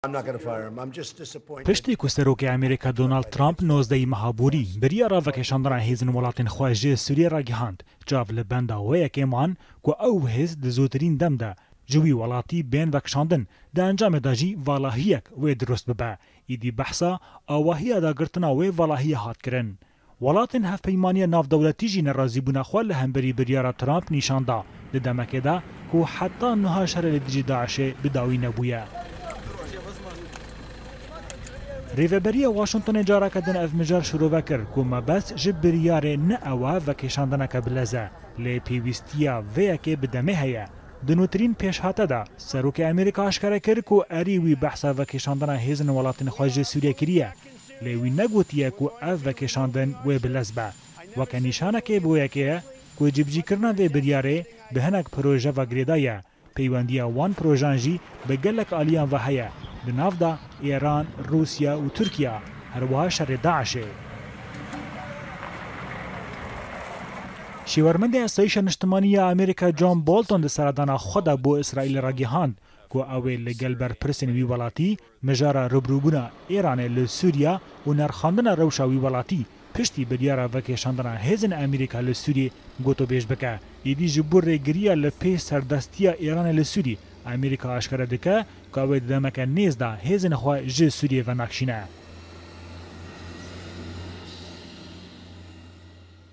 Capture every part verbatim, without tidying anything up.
I'm not going to fire him. I'm just disappointed. Piştî ku Serokê Amerîka Donald Trump nozdehî meha borî biryara vekêşandina hêzên welatên xwe ji Sûriyê ragihand, çav li benda wê yekê man ku ew hêz di zûtirîn dem de ji wî welatî bên vekişandin, di encamê de jî valahiyek wê dirust bibe. Îdî behsa awahiya dagirtina wê valahiyê hat kirin. Welatên Hevpeymaniya Navdewletî jî nerazîbûna xwe li hemberî biryara Trump nîşan da, di demekê de ku heta niha şerê li dijî DAIŞê bi dawî nebûye. Rêveberiya Washingtonê careke din ev mijar şirove kir ku mebest ji biryarê ne ew e vekêşandineke bi lez e, lê pêwîstiya vê yekê bi demê heye. Di nûtirîn pêşhate de, Serokê Amerîka aşkere kir ku erî wî behsa vekêşandina hêzên welatên xwe ji Sûriyê kiriye, lê wî negotiye ku ev vekêşandin wê bi lez be. Weke nîşanekê bi wê yekê ye ku cîbicîkirina vê biryarê bi hinek projeva girêdayî ye. Peywendiya wan projeyan jî bi gelek aliyan ve heye, di nav de Îran, Rûsya û Tirkiye, her wiha şerê DAIŞê. Şêwermendê Asayîşa Niştimanî ya Amerîka John Bolton di seredana xwe de bo Îsraîlê ragihand ku ew ê li gel berpirsên wî welatî mijara rûbirûbûna Îranê li Sûriya û nerxandina rewşa wî welatî piştî biryara vekêşandina hêzên Amerîka li Sûriyê gotobêj bike. Êdî ji bo rêgiriya li pê serdestiya Îranê li Sûrî, Amerîka aşkere dike ku ew ê di demeke nêz de hêzên xwe ji Sûriyê venakşîne.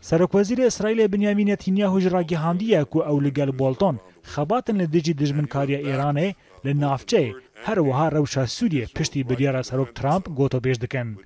Serokwezîrê Îsraîlê Binyamîn Netanyahu jî ragihandiye ku ew li gel Bolton xebatên li dijî dijminkariya Îranê li navçeyê, her wiha rewşa Sûriyê piştî biryara Serok Trump gotobêj dikin.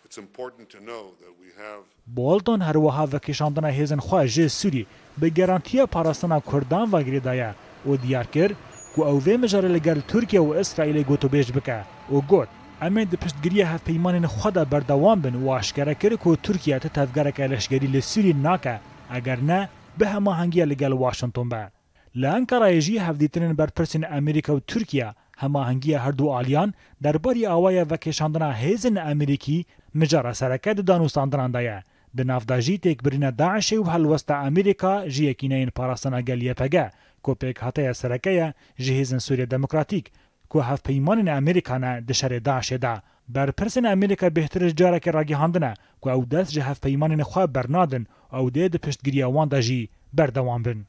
It's important to know that we have Bolton her wiha vekişandina hêzên xwe ji Sûrî bi garantiya parastina Kurdan ve girêdaye û diyar kir ku ew vê mijarê li gel Tirkiye û Îsraîlê gotûbêj bike û got, "Em ê di piştgiriya hevpeymanên xwe de berdewam bin" û aşkere kir ku Tirkiye ti tevgereke leşkerî li Sûrî nake, eger ne, bi hemahengiya li gel Washington be. Li Enqerayê jî hevdîtinên berpirsên Amerîka û Tirkiye hemahengiya her du aliyan derbarî awaya vekêşandina hêzên Amerîkî mijara sereke di danûstandinan de ye. Di nav de jî têkbirîna DAIŞê û helwesta Amerîka ji Yekîneyên Parastina Gel Y P G ku pêkhateya sereke ye ji Hêzên Sûriya Demokratîk ku hevpeymanên Amerîka ne di şerê DAIŞê de. Berpirsên Amerîka bêhtir ji carekê ragihandine ku ew dest ji hevpeymanên xwe bernadin û ew dê di piştgiriya wan de jî berdewam bin.